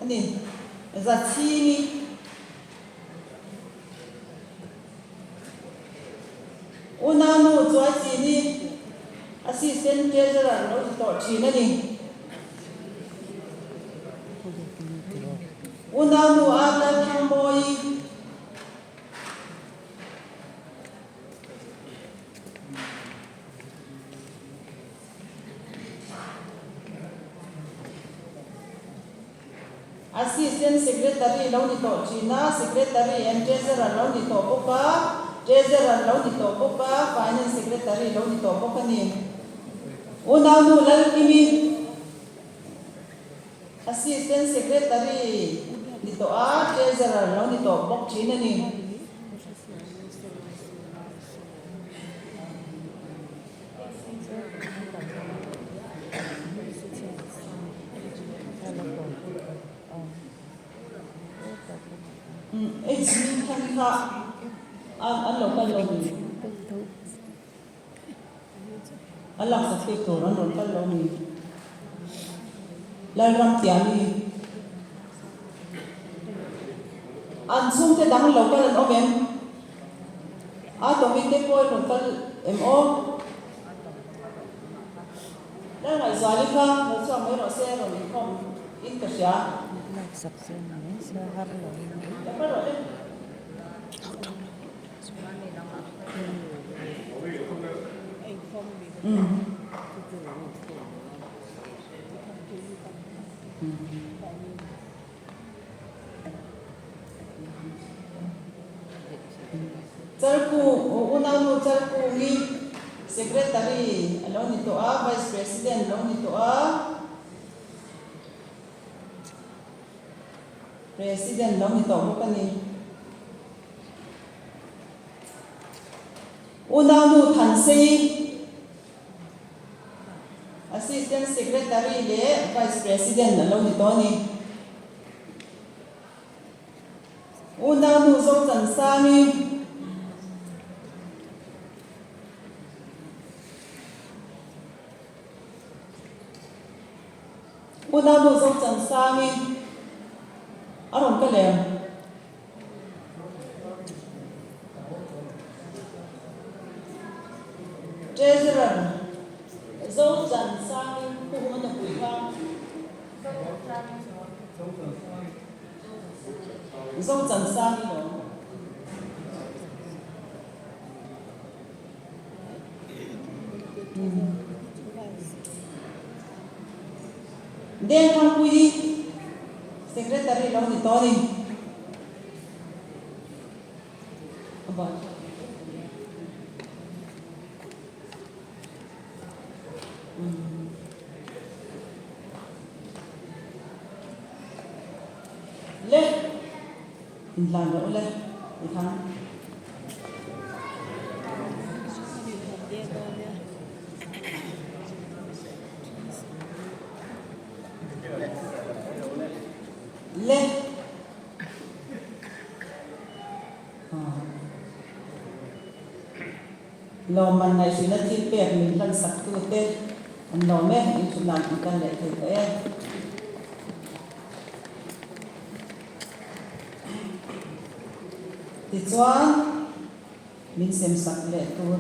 a ni. Zachhimi. Unaunu Chuaichini Assistant Treasurer lo ti tawh thin a ni. Unaunu Arlal Thangmawi. Assistant Secretary lo ni tawh thin a, Secretary and Treasurer lo ni tawh bawk a, Treasurer lo ni tawh bawk a, Finance Secretary lo ni tawh bawk a ni. Unaunu Lalkimi, Assistant Secretary ni tawh a, Treasurer lo ni tawh bawk thin a ni. H khan kha an lo kal lo ni? A laksak pek tur an rawn kal lo ni? Lalramtiani an chhungte dang lo kal an awm em? A tawmi te pawh i rawn kal em aw? Lalngaihzuali kha lo chhuak mai rawh se rawn inkhawm in ka hria. Lo kal rawh le. Umm. Charku, Unaunu Charku hi Secretary a lo ni tawh a, Vice President a lo ni tawh a, President a lo ni tawh bawk a ni. Unaunu Thansei. Assistant Secretary leh Vice President a lo ni tawh a ni. Unaunu Zochansami. Unaunu Zochansami a rawn kal em? Treasurer Zochan Sangi Pu Huma nupui kha Zochan Sangi lo. Dengthangpuii Secretary lo ni tawh a ni. Le inhlan rawh u le i thang. Le Lawmman ngaihhrilhna thil pek min hlan sak tute an lawm e, in thutnan an kal leh thei tawh e. Tichuan, min sem sak leh tur.